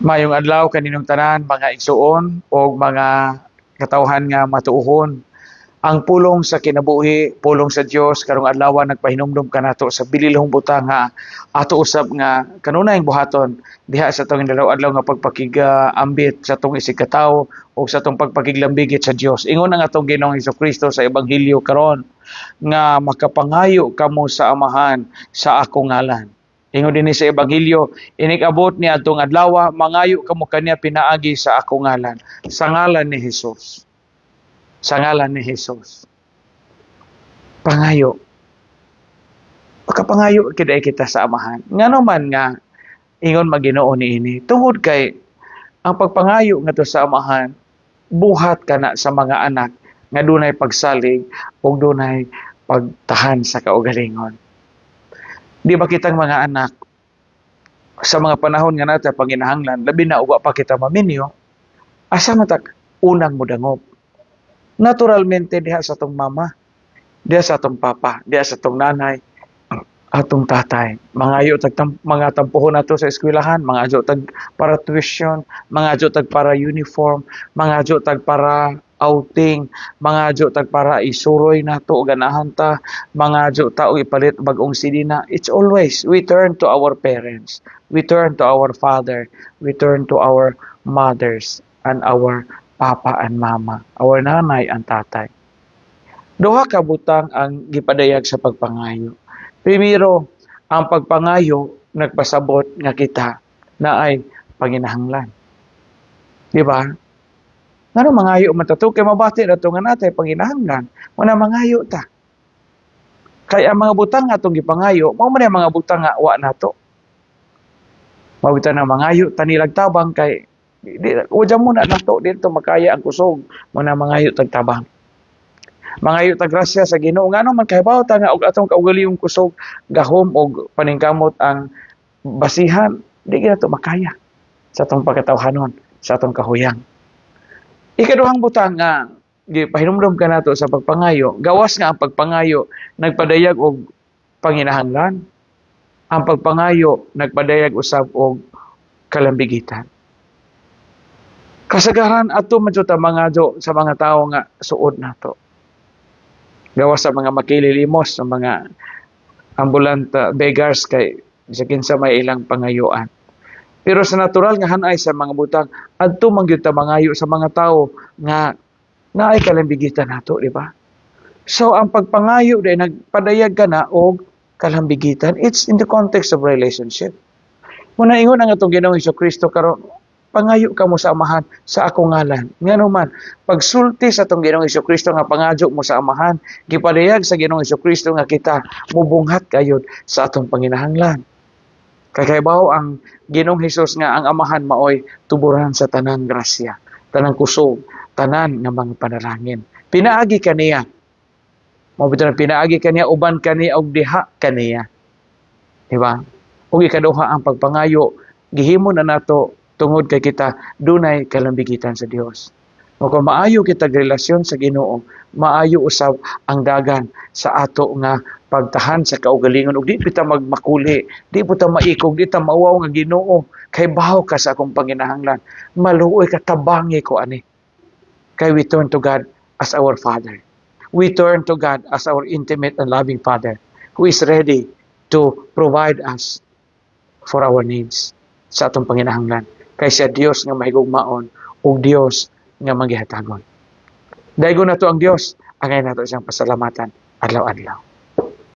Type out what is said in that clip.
Maayong adlaw kaninyong tanan, mga igsuon o mga katawhan nga matuohon. Ang pulong sa kinabuhi, pulong sa Dios karong adlaw, nagpahinumdom kanato sa bililhong butang nga ato usab nga kanunayng buhaton diha sa atong adlaw nga pagpakigaambit sa atong isigkatawo o sa atong pagpakiglambigit sa Dios. Ingon ang atong Ginoong Kristo sa ebanghelyo karon nga makapangayo kamo sa Amahan sa akong ngalan. Ingon dinhi sa ebanghelyo, inig-abot ni adtong adlaw, mangayo kamo kaniya pinaagi sa akong ngalan, sa ngalan ni Hesus. Sa ngalan ni Hesus. Pangayo. Makapangayo kida kita sa Amahan. Ngano man nga ingon man Ginoo niini? Tungod kay ang pagpangayo ngadto sa Amahan, buhat kana sa mga anak nga dunay pagsalig ug dunay pagtahan sa kaugalingon. Di ba kitang mga anak, sa mga panahon nga natin panginahanglan, labi na ug wa pa kita maminyo, asa man ta unang mudangop? Naturalmente diha sa atong mama, diha sa atong papa, diha sa atong nanay, atong tatay. Mangayo tag mga tampuhon nato sa eskwelahan, mangayo tag para tuition, mangayo tag para uniform, mangayo tag para outing, mangayo tag para isuroy nato ganahan ta, mangayo ta og ipalit bag-ong silina. It's always we turn to our parents, we turn to our father, we turn to our mothers and our papa and mama, our nanay and tatay. Duha ka butang ang gipadayag sa pagpangayo. Primero, ang pagpangayo nagpasabot nga kita naay panginahanglan. Di ba? Ngano mangayo man ta to? Kay mabati na to nga natay panginahanglan. Muna mangayo ta. Kay ang mga butang nga atong gipangayo, mao man ang mga butang nga wa nato. Mao na mangayo ta nilag tabang kay di wa mo na nato dito makaya ang kusog, muna mangayo tag tabang. Mangayo tag grasya sa Ginoo, ngano man kahibaw ta nga og atong kaugalingong kusog, gahom og paningkamot ang basihan, di gyud nato makaya sa atong pagkatawhanon, sa atong kahuyang. Ikaduhang butang nga gipahinumdom kanato sa pagpangayo, gawas nga ang pagpangayo nagpadayag og panginahanglan, ang pagpangayo nagpadayag usab og kalambigitan. Kasagaran ato man jud ta mangadyo sa mga tawo nga suod nato. Gawas sa mga makililimos, sa mga ambulant beggars, kay sa kinsa may ilang pangayuan. Pero sa natural nga hanay sa mga butang, adto man gyud ta mangayo sa mga tawo nga naay kalambigitan nato, di ba? So ang pagpangayo diay nagpadayag ka na og kalambigitan. It's in the context of relationship. Muna ingon ang atong Ginoong Kristo karon, pangayo kamo sa Amahan sa akong ngalan. Ngano man, pagsulti sa atong Ginoong Kristo nga pangadyo mo sa Amahan, gipadayag sa Ginoong Kristo nga kita mubunghat kayod sa atong panginahanglan. Kay kahibaw ang Ginoong Hesus nga ang Amahan maoy tuburan sa tanang grasya, tanang kusog, tanan nga mga panalangin. Pinaagi kaniya. Mao bitaw pinaagi kaniya, uban kaniya og diha kaniya. Di ba? Ug ikaduha, ang pagpangayo gihimo na nato tungod kay kita dunay kalambigitan sa Dios. O kung maayo kita relasyon sa Ginoo, maayo usab ang dagan sa ato nga pagtahan sa kaugalingon ug di kita magmakuli, di po ta maikog, di ta mauwaw nga, "Ginoo, kay baw ka sa akong panginahanglan. Maluoy ka, tabangi ko ani." Kay we turn to God as our Father. We turn to God as our intimate and loving Father who is ready to provide us for our needs sa atong panginahanglan. Kay siya Dios nga mahigugmaon ug Dios nga manggihatagon. Daygon nato ang Dios, angay nato siyang pasalamatan adlaw-adlaw.